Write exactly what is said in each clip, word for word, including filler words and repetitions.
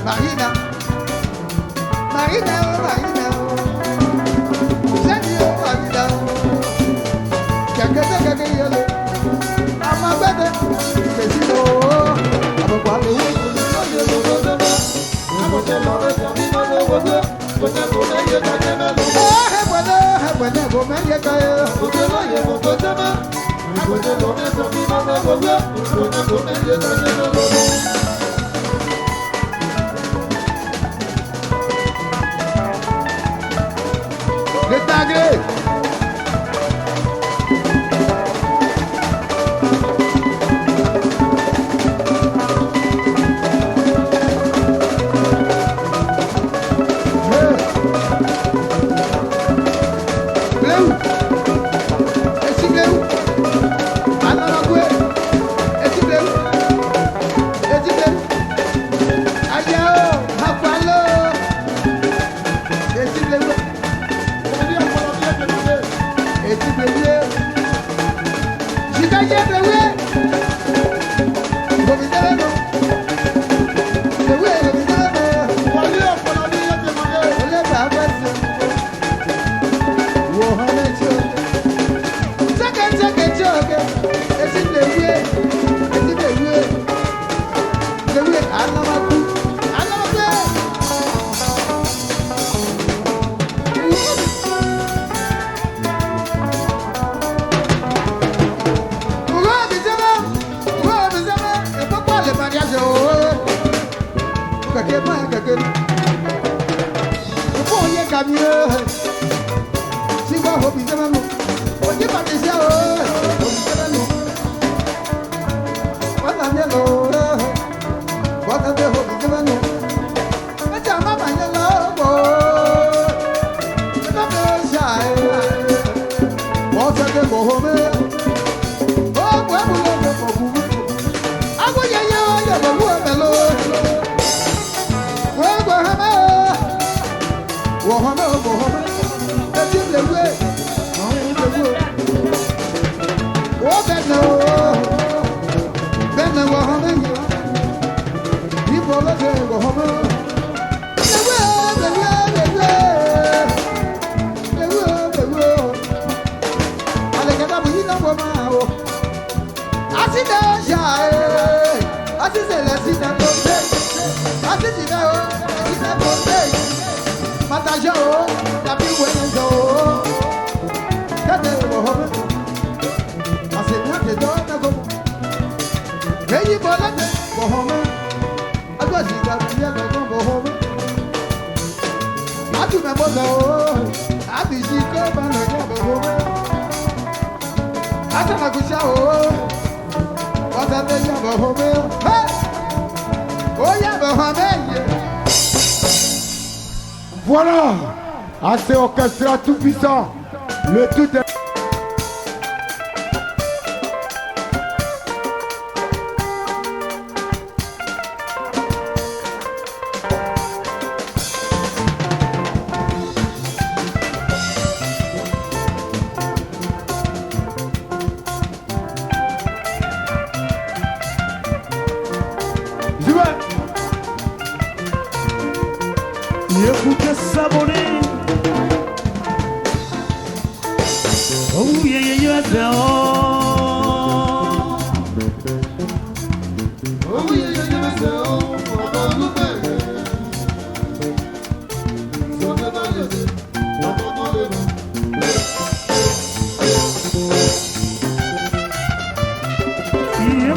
Marina. Marina, Marina. Sani o Marina. Kakete kake yele. Ama bete. Besino. Abo kwa le. Abo te lo. Abo te lo. Abo te lo. Abo te lo. Bleu. Eti bleu. Ana makue. Eti bleu. Eti bleu. Aya o, hakualo. Eti bleu. Eti bleu. Jika ye bleu. Gomi bleu. Bleu, gomi bleu. Wali o, wali o, bleu. Ele ba ba. Kake ma kake. Upo ye kamie. Siwa hobi zemanu. Oye patricia o. Hobi zemanu. Wana mielo. Wana de hobi zemanu. Aja mama mielo. Wana de shai. Wasa de bohome. Aside ja e, asise le sine kote, asise le o, sine kote. Mata ja o, tapi wene ja o. Kate bohome. Ase na te do na go. Eyi bola te bohome. Agua si ka ya na go bohome. Atu me bola o. Abi si ko ba na ya bohome. Asa na kusa o. Asa te ya bohome. Hey! O ya bohome ye. Voilà, à ce orchestre tout puissant, le tout.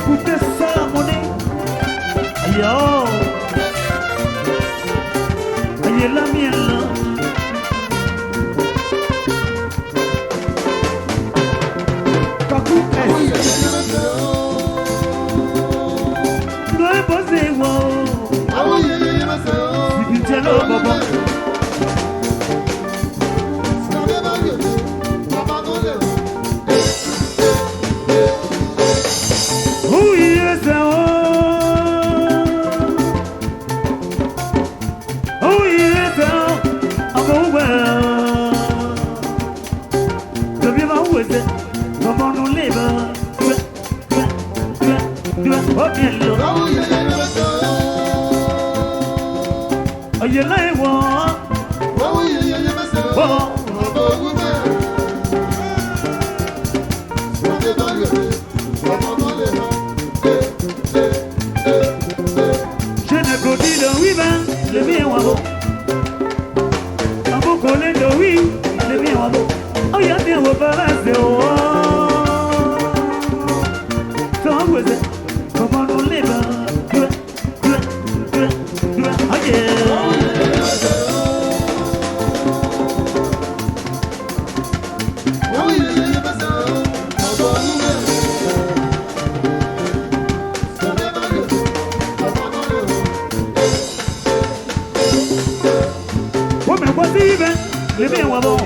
Kute Salamone. Aya o. Aye la miela. Kaku ese. No e boze wa. Sipitielo baba. Oh yes, oh. Oh yes, oh. I'm over. Dua, dua, dua, dua, oke, lo. Aye la e wa. Wa. Jene kodi do wi ben, le mi wa bo. Abo kole do wi, le mi wa bo. Aya mi wa ba la se o. So weze, koma no le ba. Due, due, due, due. Aye. Wo mi kwa si ibe, le mi wa bo.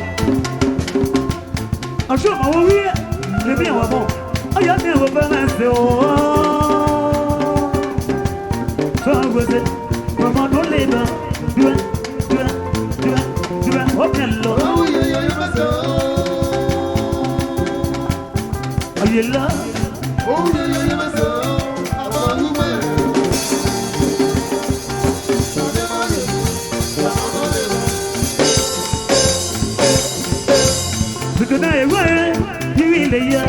Asho ma wo wie, le mi wa bo. Aya mi wa ba na se o. So wo se, mama no le ba. Due, due, due, due. Oke, lo. Aye la. Lutena ye we, iwi le ya.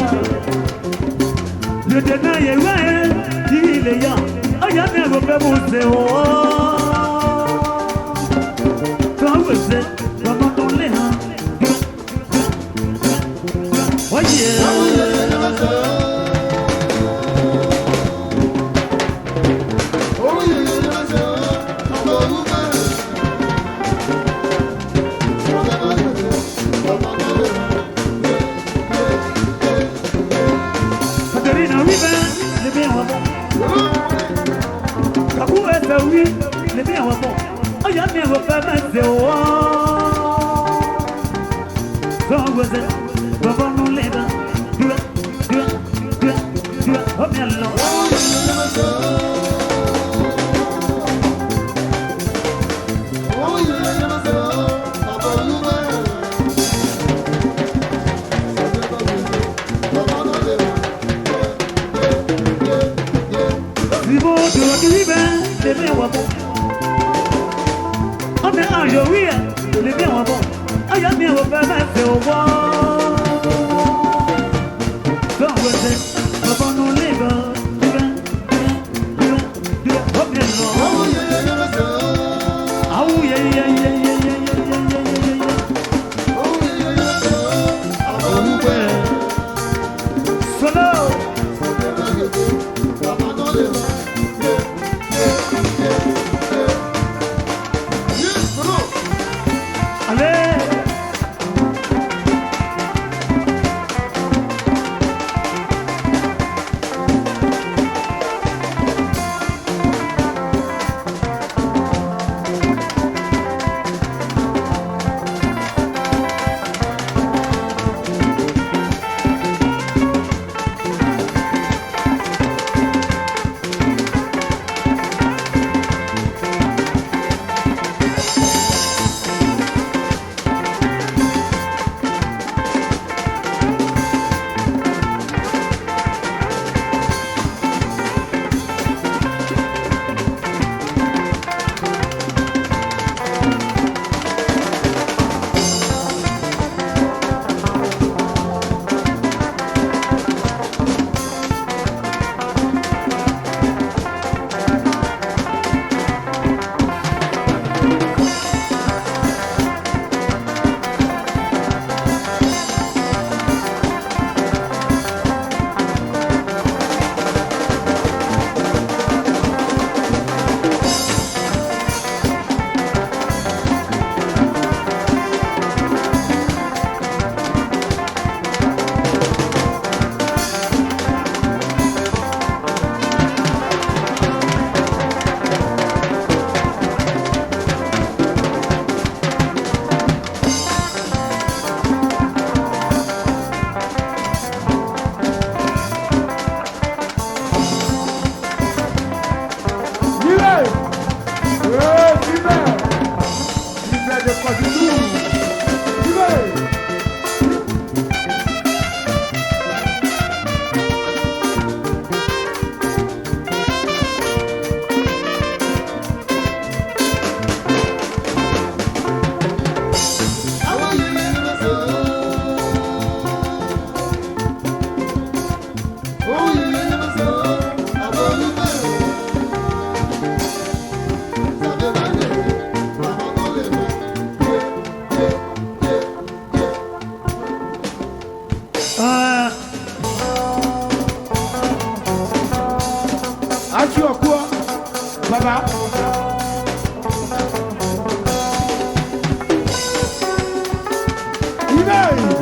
Lutena ye we, iwi le ya. Aya mi wa ba bu se o. Ka we se, ka ma to le ha. Oye. Katerina wi be, le mi wa bo. Kaku esa wi, le mi wa bo. Aya mi wa ba ma se o. So wo se, baba no le ba. Due, due, due, due. Oke, lo. Sibo duro ki be, le mi wa bo. Ame ayo wi, le mi wa bo. Aya mi wa ba ma se o wa. Don't worry, baba no le ba. Ati ɔkua, baba. Ine.